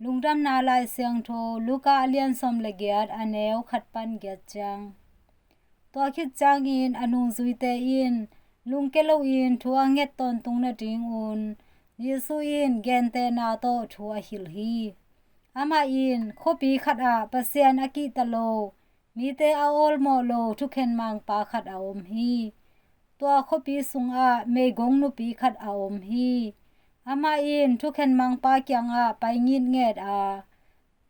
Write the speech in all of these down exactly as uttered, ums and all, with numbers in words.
Lungdamna Lai Siangtho, Luka a lian sawm le giat, a neu khat pan giat ciang. Tua khit ciangin a nungzuite in lungke loin thu a nget tawntung nadingun Jesu in gentehna tawh thu a hilh hi. Amah in khuapi khat ah Pasian a kihta lo mite a awlmawh lo thukhen mangpa khat a om hi. Tua khuapi sungah meigong nupi khat a om hi. Amah in thukhen mangpa kiangah pai ngitnget a,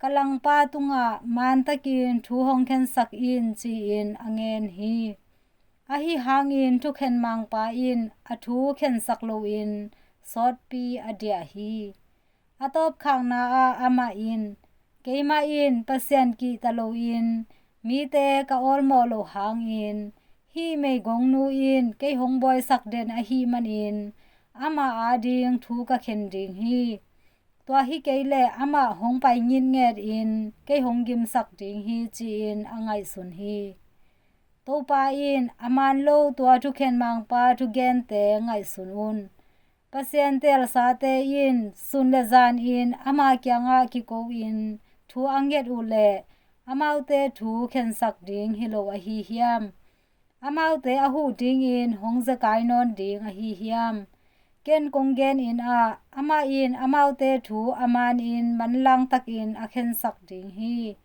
"Ka langpa tungah mantakin thu hong khensak in," ci-in a ngen hi. Ahi hangin thukhen mangpa in a thu khensak loin sawtpi a diah hi. A tawpkhakna ah amah in, "Keimah in Pasian kihta loin mite ka awlmawh loh hangin hih meigongnu in kei hong buaisak den ahih manin ama ading thu ka khen ding hi. Tua hi kei leh amah hong pai ngitnget in kei hong gimsak ding hi," ci-in a ngaihsun hi. Topa in a man lo tua thukhen mangpa thugente ngaihsun un. Pasian teelsate in sun le zanin ama kiangah kiko-in thu a nget uh leh amaute thu khensak ding hi lo ahi hiam? Amaute a huh dingin hong zekai nawn ding ahi hiam? Ken kong genin ah, amah in amaute thu a manin manlangtakin a khensak ding hi.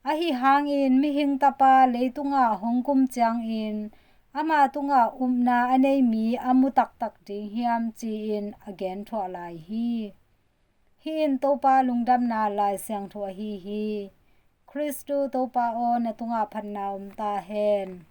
Ahi hangin Mihing Tapa leitungah hong kum ciangin ama tungah upna a nei mi a mu taktak ding hiam, ci-in a genthuah lai hi. Hih in Topa Lungdamna Lai Siangtho ahi hi. Khristu Topa aw, na tungah phatna om ta hen.